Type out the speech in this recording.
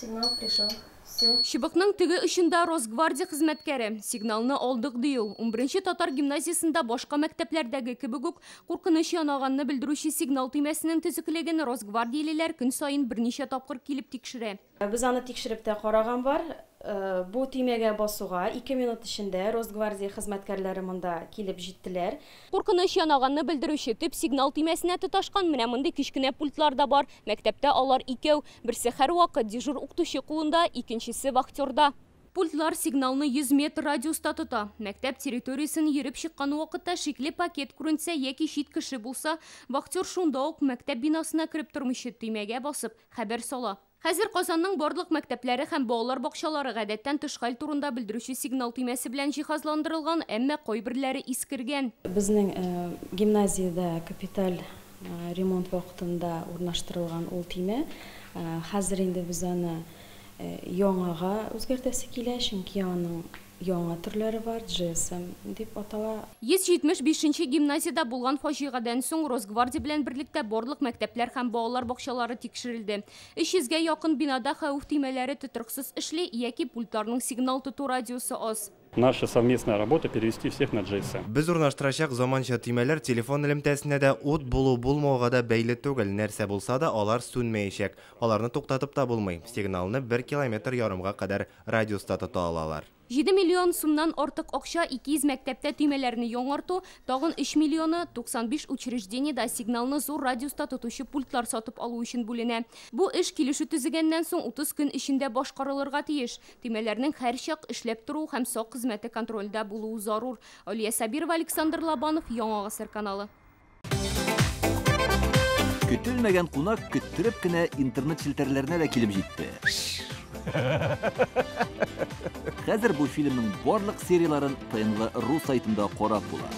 Сигнал пришел. Все. Чыбыкның теге очында Росгвардия хезмәткәре. Сигналны алдык, ди ул. 11 татар гимназиясендә башка мәктәпләрдәге кебек үк куркыныч янаганны белдерүче сигнал төймәсенең төзеклеген росгвардиялеләр көн саен берничә тапкыр килеп тикшерә. Без аны тикшереп тә караган бар. Бу төймәгә басуга 2 минут эчендә Росгвардия хезмәткәрләре монда килеп җиттеләр. Куркыныч янаганны белдерүче төп сигнал төймәсенә тоташкан менә мондый кечкенә пультлар да бар. Мәктәптә алар икәү. Берсе һәрвакыт дежур укытучы кулында, икенчесе вахтерда. Пультлар сигналны 100 метр радиуста тота. Мәктәп территориясен йөреп чыккан вакытта шикле пакет күренсә яки чит кеше булса, вахтер шунда ук мәктәп бинасына кереп тормыйча төймәгә басып хәбәр сала. Хәзер Казанның барлык мәктәпләре һәм балалар бакчалары гадәттән тыш хәл турында белдерүче сигнал төймәсе белән җиһазландырылган, әмма кайберләре искергән. Безнең гимназиядә капиталь ремонт вакытында урнаштырылган ул төймә. Хәзер инде без аны яңага үзгәртәсе килә, чөнки аның яңа төрләре бар, GSM дип атала. 175 гимназиядә булган фаҗигадән соң Росгвардия белән берлектә барлык мәктәпләр һәм балалар бакчалары тикшерелде. 300гә якын бинада хәвеф төймәләре тотрыксыз эшли яки пультларның сигнал тоту радиусы аз. Наша совместная работа перевести всех на GSM. Без урнаштырачак заманча төймәләр телефон элемтәсенә дә, ут булу-булмауга да бәйле түгел. Нәрсә булса да, алар сүнмәячәк. Аларны туктатып та булмый. Сигналны 1,5 километр кадәр радиуста тота алалар. 7 миллион сумнан артык акча 200 мәктәптә төймәләрне яңарту, тагын 3 миллионы 95 учреждениедә сигналны зур радиуста тотучы пультлар сатып алу өчен бүленә. Бу эш килешү төзегәннән соң 30 көн эчендә башкарылырга тиеш. Төймәләрнең һәрчак эшләп торуы һәм сак хезмәте контрольдә булуы зарур. Алия Сабирова, Александр Лобанов, Яңа Гасыр каналы. Көтелмәгән кунак көттереп кенә интернет челтәрләренә дә килеп җитте. Хәзер бу фильмның барлык серияларын ТНВ.ру сайтында карап була.